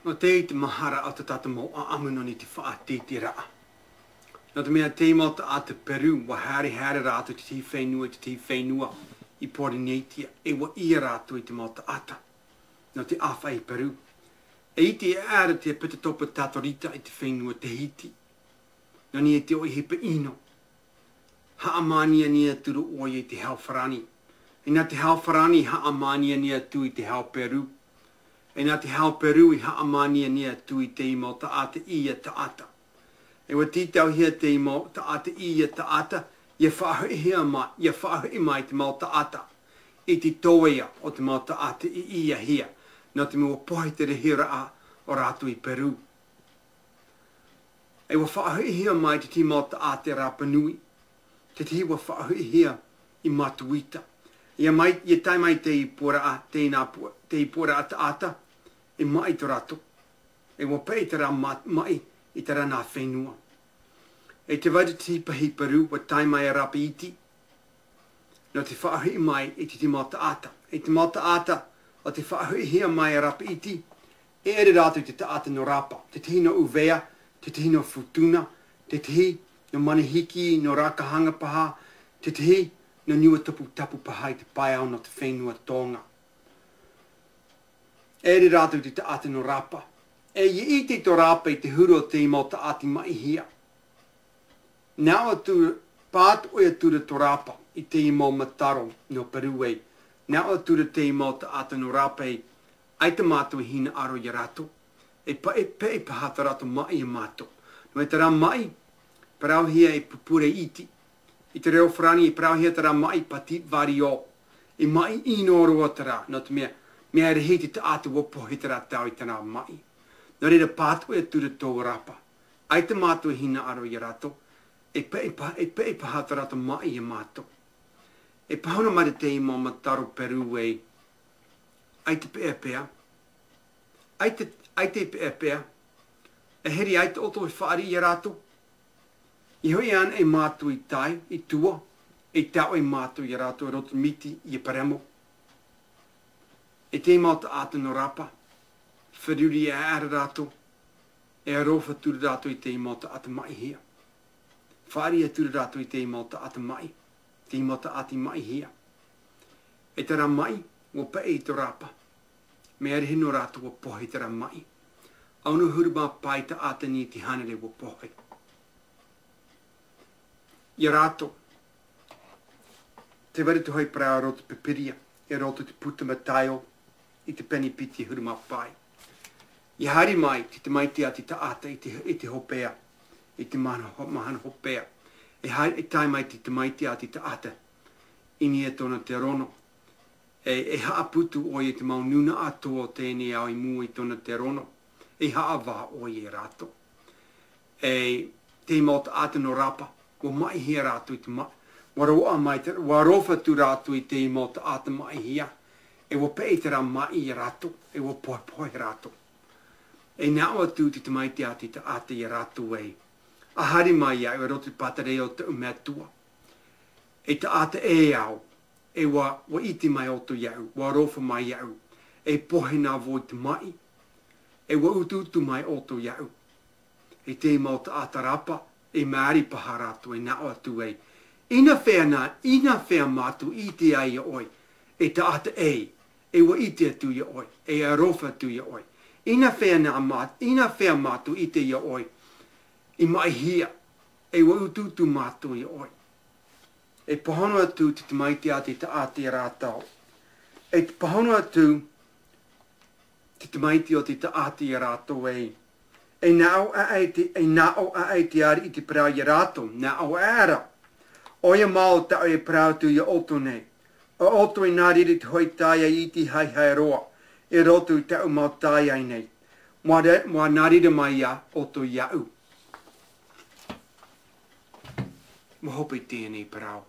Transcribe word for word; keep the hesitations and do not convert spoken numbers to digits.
Nō te, te mahara o tā tātou mau ʻāʻamu nō niʻa i te faʻatītīraʻa. Nō te mea te mau taʻata Peru, ʻua haere, haere rātou te tahi fenua, te tahi fenua i Pōrīnetia, e ʻua ʻī rātou i te mau taʻata nō te ʻāfaʻi Peru. E ʻite ʻaʻera te epitekopo Katorika i te fenua Tahiti. Nō niʻa i te ʻohipa ʻino. Haʻamāniania atu ra ʻoia i te hau Farāni. E nā te hau Farāni i haʻamāniania atu i te hau Peru. E nā te hau Peru i haʻamāniania atu i te mau taʻata ʻia taʻata. E ʻua tītauhia te mau taʻata ʻia taʻata, ʻia faʻahoʻihia mai, ʻia faʻahoʻi mai te mau taʻata i te toeʻa o te mau taʻata i ʻiahia, nō te mea ʻua pohe te rahiraʻa o rātou i Peru. E ʻua faʻahoʻihia mai te tahi mau taʻata Rapa Nui, te tahi ʻua faʻahoʻihia i Matuita. ʻIa mai, ʻia tae mai te ipuaraʻa, te nā pu-, te ipuaraʻa taʻata, e maʻi tō rātou. E ʻua peʻe terā ma-, maʻi i terā nā fenua. E te vai te tahi pahi Peru, ʻua tae mai a Rapa Iti, nō te faʻahoʻi mai i te tahi mau taʻata. E te mau taʻata, ʻo te faʻahoʻihia mai a Rapa Iti, e ʻere rātou te taʻata nō Rapa, te tahi nō Uvea, te tahi nō Futuna, te tahi nō Manihiki, nō Rakahanga paha, te tahi nō Niuatoputapu paha i te pae ao nō te fenua Tonga. E ʻere rātou te taʻata nō Rapa. E ʻia ʻite tō Rapa i te huru o te mau taʻata i maʻihia. Nā ʻō atu, pātoʻi atu ra tō Rapa i te mau mataro nō Peru ē. Nā ʻō atu ra te mau taʻata nō Rapa ē, ʻaita mātou e hinaʻaro ia rātou. E pa-, e peʻe paha tā rātou maʻi ia mātou. Nō te reira maʻi, parauhia e pupure iti. I te reo Farāni e parauhia terā maʻi petit variau. E maʻi ʻino roa terā, nō te mea, mea rahi te taʻata ʻua pohe terā tau i terā maʻi. Nō reira pātoʻi atu ra tō Rapa. ʻAita mātou e hinaʻaro ia rātou. E peʻe pa-, e peʻe paha tā rātou maʻi ia mātou. E pāhono mai ra te mau mataro Peru ē, ʻaita peʻapeʻa. ʻAita, ʻaita peʻapeʻa. E heri ʻaita ʻoutou e fāriʻi ia rātou. ʻIa hoʻi ana e mātou i tae, i tua, e taoʻe mātou ia rātou e roto miti ia paremo. E te mau taʻata nō Rapa, feruri ʻaʻera rātou, e aroha atu ra rātou i te mau taʻata maʻihia. Fāriʻi atu ra rātou i te mau taʻata maʻi, te mau taʻata i maʻihia. E terā maʻi, ʻua peʻe i tō Rapa. Mea rahi nō rātou ʻua pohe terā maʻi. ʻAuno huru mā pae taʻata nī te hānere ʻua pohe. Ia rātou. Te vai ra te hoʻi parau roto Pīpīria, e roto te puta Mataio, i te pene piti huru mā pae. ʻIa haere mai te tamaiti a te taʻata i te, i te hopeʻa, i te mahana ho-, mahana hopeʻa. E haere, e tae mai te tamaiti a te taʻata i niʻa i tōna terono. E, e haʻaputu ʻoia i te mau nūnaʻa atoʻa o teie nei ao i mua i tōna terono. E haʻavā ʻoia ia rātou. E te mau taʻata nō Rapa, ʻua maʻihia rātou i te ma-, ʻua roaʻa mai te, ʻua aroha atu rātou i te mau taʻata maʻihia, e ʻua peʻe terā maʻi ia rātou, e ʻua pohepohe rātou. E nā ʻō atu te tamaiti a te taʻata ia rātou ē, ʻa haere mai iāʻu e roto i te pātireia o tōʻu metua. E taʻata ē au, e ʻua, ʻua ʻite mai ʻoutou iāʻu, ʻua aroha mai iāʻu, e pohe nā vau i te maʻi, e ʻua utuutu mai ʻoutou iāʻu. E te mau taʻata Rapa, e maori paha rātou, e nā ʻō atu ē, ʻina fea nā, ʻina fea mātou i ʻite ai iā ʻoe, e taʻata ē, e ʻua ʻite atu iā ʻoe, e aroha atu iā ʻoe. ʻIna fea nā mā-, ʻina fea mātou i ʻite iā ʻoe, i maʻihia, e ʻua utuutu mātou iā ʻoe. E pāhono atu te tamaiti a te taʻata ia rātou. E pāhono atu te tamaiti o te taʻata ia rātou ē. E nā ʻō aʻe te, e nā ʻō aʻe te ariʻi i te parau ia rātou, nā ʻō aʻe ra. ʻOia mau taʻu e parau atu iā ʻoutou nei. ʻO ʻoutou i nā reira te hoʻi taeaʻe iti haehae roa, i roto i taʻu mau taeaʻe nei. ʻUa re-, ʻua nā reira mai iā ʻoutou iāʻu. ʻUa hope i teie nei parau.